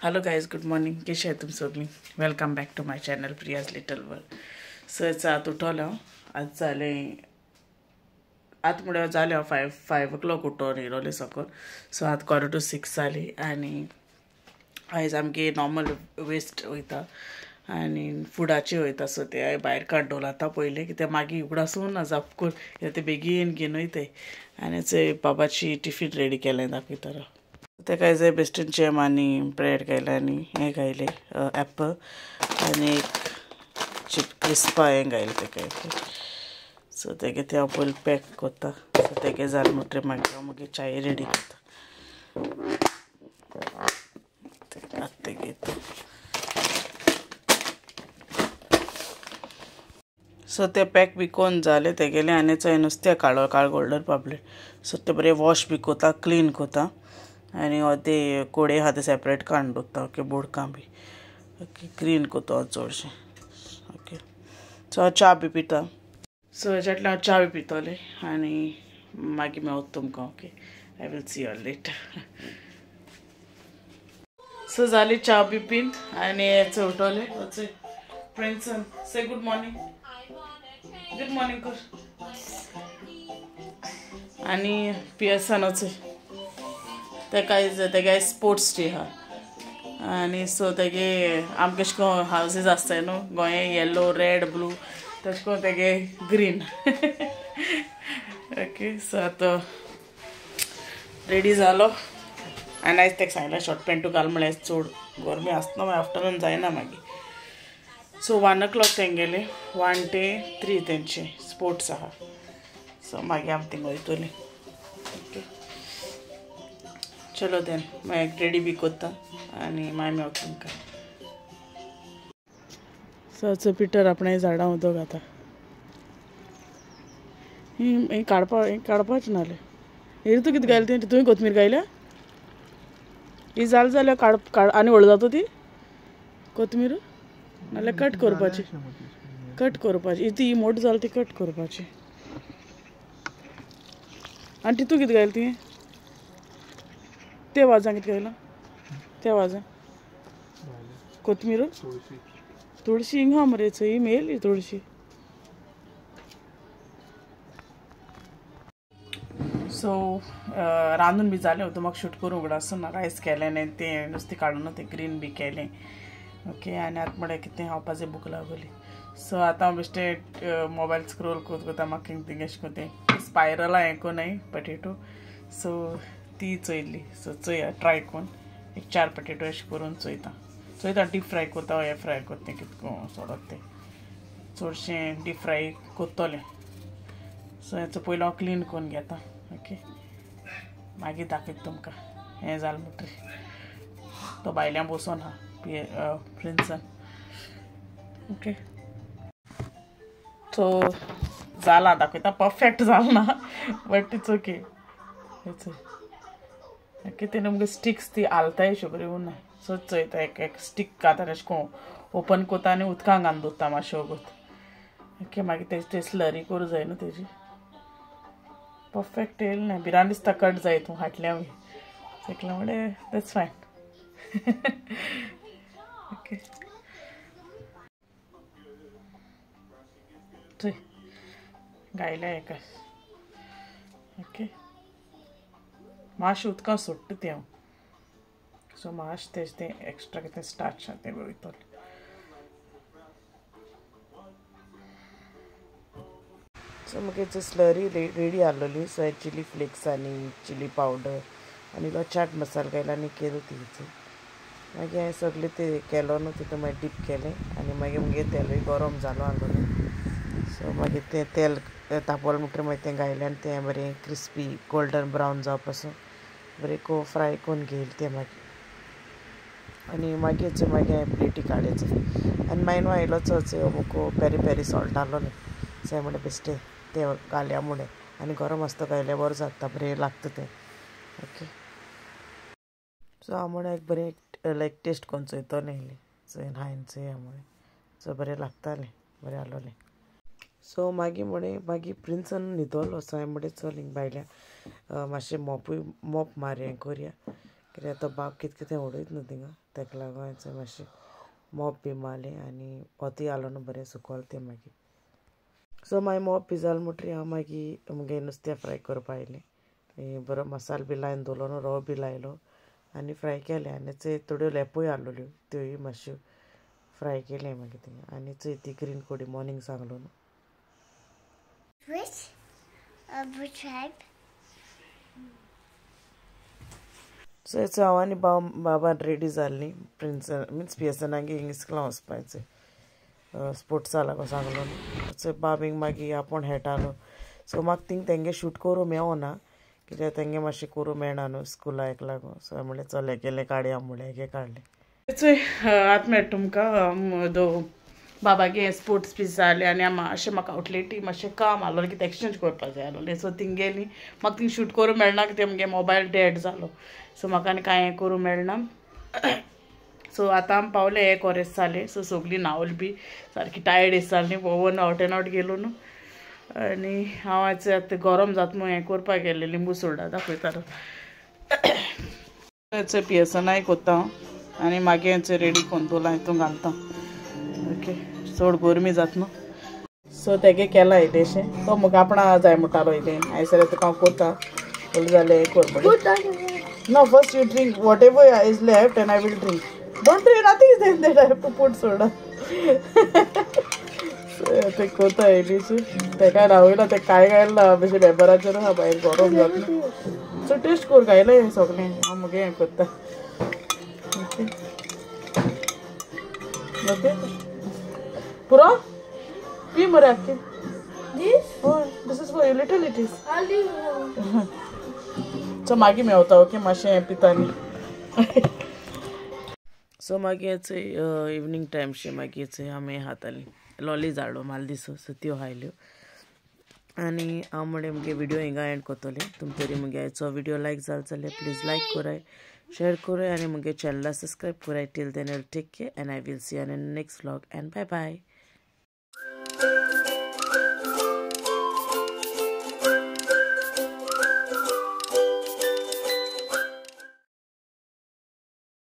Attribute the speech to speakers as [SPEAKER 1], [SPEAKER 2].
[SPEAKER 1] Hello guys, good morning. कशें तुम सगळीं? Welcome back to my channel Priya's little world. So आतां उठोलें हांव. आज जालें, आतां म्हळ्यार जालें हांव फायव ओ क्लॉक उठोन येयलोलें सकयल. सो आतां 5:45 जाली आनी आयज आमगे नॉर्मल वेस्ट वयता आनी फुडाचे वयता. सो ते हांवें भायर काड दवरलां आतां पयलें, कित्याक मागीर उगडासून ना जाप कर, कित्याक ते बेगीन घेवन वयताय. आनी बाबाची टिफीन रेडी केलें दाखयता. तेका जाय बेस्टन जॅम आनी ब्रेड घायलें आनी हें घायलें एप्पल आनी एक चिप क्रिस्पा हें घायलें तेका. सो तेगे तें हांव पयलीं पॅक करता. सो तेगे जालें म्हणटकीर मागीर हांव मागीर चाय रेडी करता. आतां तेगे सो ते पॅक बी कोन्न जालें तेगेलें. आनी चोय नुस्तें काडलो, काळ गोल्डन पापलेट. सो ते बरें वॉश बी करता, क्लीन करता आनी ते कोडे आहा ते सेपरेट काडून दवरता. ओके, बोडकां बी ओके क्लीन करता चडशें. ओके, सो हांव च्या बी पिता. सो हेच्यातलें हांव च्या बी पितलें आनी मागीर मेवता तुमकां. Okay, I will see you later. So जाली च्या बी पीन आनी उठोलें. प्रिन्सन से गुड मॉर्निंग. गुड मॉर्निंग कर. आनी पियर्सन वचय तेका तेगे स्पोर्ट्स डे आहा आनी सो तेगे आमकां अशें करून हावजीस आसताय न्हू गोंय, येल्लो रेड ब्लू, तशें करून तेगे ग्रीन. ओके, सो आतां रेडी जालो आनी आयज तेका सांगलें शॉर्ट पॅन्टू घाल म्हळ्यार चड गरमी आसना, मागीर आफ्टरनून जायना मागीर. सो 1 o'clock तेंगेलें, 1 to 3 तेंचे स्पोर्ट्स आहा. सो मागीर आमी थिंग वयतलीं. ओके, चलो then मागीर रेडी बी करता आनी मागीर मेवता तुमकां. सो पिटर आपणें झाडां उदक घाता. हें काडपा, हें काडपाचें नासलें. हें तूं कितें घायलें? तें तुवें कोथमीर घायल्या? ही जालें जाल्यार काड काड आनी व्हडलो जाता ती कोथमीर, नाल्यार कट करपाची, कट करपाची. ती मोटी जाली ती कट करपाची. आनी तितू कितें घायलें तुवें? ते वाजां कितें घायलां? ते वाजां कोथमीर, तुळशी हिंगा मरे, ही मेली तुळशी. सो रांदून बी जालें होतं, म्हाका शूट करूंक उगडासून. रायस केलें आनी तें नुस्तें काडून तें ग्रीन बी केलें. ओके, आनी आतां म्हळ्यार कितें खावपाची भूक लागली. सो आतां हांव बेश्टें मोबायल स्क्रोल करता करता म्हाका थिंग अशें करून तें स्पायरलां हें कोन्नाय पटेटो, सो ती चोयली. सो चोया ट्राय करून एक 4 पटेटो अशें करून चोयता चोयता. डीप फ्राय करता, हें फ्राय करता तें कितको सोडत तें चडशें डीप फ्राय करतलें. सो हेचो पयलो हांव क्लीन करून घेता. ओके, मागीर दाखयता तुमकां हें जालें म्हणटकीर. तो भायल्यान बसोन आहा प्रिन्सन. ओके, सो जालां दाखयता, परफेक्ट जालें ना बट it's okay. Okay, तेणें मुगे स्टिक्स ती हालताय अश्यो बऱ्यो उरना. सो चोयता एक एक स्टीक घाता अशें करून ओपन करता आनी उदकान घालून दवरता मातशें वगत. ओके, मागीर तेजी ते स्लरी करूं जाय न्हू तेजी. परफेक्ट येयलें ना, भिरांत दिसता कट जाय तूं हाटल्या बी तेका म्हळ्यार that's fine. Okay, चोय घायल्या एका. ओके, मातशें उदकां सोडटा तें हांव. सो मातशें तेजें तें एक्स्ट्रा कितें स्टार्च आहा तें वयतलें. सो म्हाका स्लरी रेडी आहलोली. सो हांवें चिली फ्लेक्स आनी चिली पावडर आनी इल्लो चाट मसाला घायलो आनी केलो ती. मागीर हांवें सगळें तें केलो न्हू तितून मागीर डीप केलें आनी मागीर मुगे तेलूय गरम जालो आहलोलें. सो मागीर तें तेल तापोलें म्हणटकीर मागीर तें घायलें आनी तें बरें क्रिस्पी गोल्डन ब्रावन जावपा पासून बरें फ्राय करून घेयलें तें मागीर. आनी मागीर मागीर हांवें प्लेटी काडलें आनी मागीर न्हू आयलो चोय अमुक पेरी पेरी सॉल्ट आहलोलें. सो हांवें म्हणलें बेश्टें तें घालया म्हणलें आनी गरम आसता घायल्यार बरें जाता, बरें लागता तें. ओके, सो हांव म्हणून एक बरें लायक टेस्ट करून चोयतलें इल्लें, चोय हांवें चोया म्हणलें. सो बरें लागतालें, बरें आहलोलें. सो मागीर म्हणलें मागीर प्रिन्सन न्हिदलो. सो हांवें म्हणलें चल हिंग भायल्या मातशें मोपूय मोप मार हें करया. कित्याक तो बाब कितें कितें उडयत न्हू थिंगा, ताका लागून हांवें मातशें मोप बी मारलें आनी वतूय आलो न्हू बरें सुकोल तें मागीर. सो मागीर मोप बी जालें म्हणटकीर हांव मागीर मुगे नुस्तें फ्राय करपा आयलें. बरो मसालो बी लायन दवरलो न्हू, रवो बी लायलो आनी फ्राय केलें. आनी चोय थोड्यो लेपोय आसलेल्यो त्योय मातश्यो फ्राय केलें मागीर थिंगा. आनी चोय ती ग्रीन कोडी मॉर्निंग सांगलो न्हू. सो हेचो हांव आनी बाबान रेडी जाल्लीं प्रिन्स मिन्स पियर्सनागे हिंग इस्कुलां वचपाचें स्पोर्ट्सा लागून सांगलो न्हू. सो बाबींक मागीर आपोवन खेळटालो. सो म्हाका थिंग तेंगे शूट करूं मेवना कित्याक तेंगे मातशें करूं मेळना न्हू स्कुला एक लागून. सो हांवें म्हणलें चल हेगेलें काडया म्हणलें हेगे काडलें. चोय आतां मेळटा तुमकां दो बाबागे स्पोर्ट्स बी जालें आनी मातशें म्हाका आउटलेटी मातशें काम आसलेलें कितें एक्सचेंज करपा जाय आसलेलें. सो थिंग गेली म्हाका थिंग शूट करूं मेळना कित्याक मुगे मोबायल डेड जालो. सो म्हाका आनी कांय करूं मेळना. सो आतां आमी पावले एक वरेस जालें. सो सगळीं न्हावल बी सारकी टायर्ड दिसताली, भोंवन आवट एंड आवट गेलो न्हू. आनी हांव आयज आतां गरम जाता म्हूण हें करपाक गेल्लें लिंबू सोडा दाखयता. पियर्सनाय कोत्ता हांव आनी मागीर रेडी करून दवरलां हितून घालता. ओके चड गरमी जाता न्हू. सो तेगे केलां इल्लेशें, तो म्हाका आपणा जाय म्हणटालो इल्लें आयसर तुका हांव कोत्ता व्हडलें जालें कर. No, first you drink whatever is left and I will drink. Don't drink, nothing is in that, I have to put soda. ते कोता इल्लीशी तेका रावयला ते काय घायला बेशे बेबराचेर आहा भायर गरम जाता. सो टेस्ट कर घायलें हें सगळें हांव मुगे हें कोत्ता. ओके ओके पुरो पी मरे आख्खे. This is for you, little it is. So मागीर मेवता. ओके मातशें पिता न्ही. सो मागीर चोय इवनींग टायम शे मागीर चोय आमी खातालीं लॉली जाडो माल दिसो. सो त्यो खायल्यो आनी हांव म्हणलें मुगे व्हिडियो हिंगा एंड करतलें. तुमतरी मुगे आयचो व्हिडियो लायक जालो जाल्यार प्लीज लायक कराय, शेअर कराय आनी मुगे चॅनला सबस्क्रायब कराय. Till then take care and I will see you in next vlog and bye bye.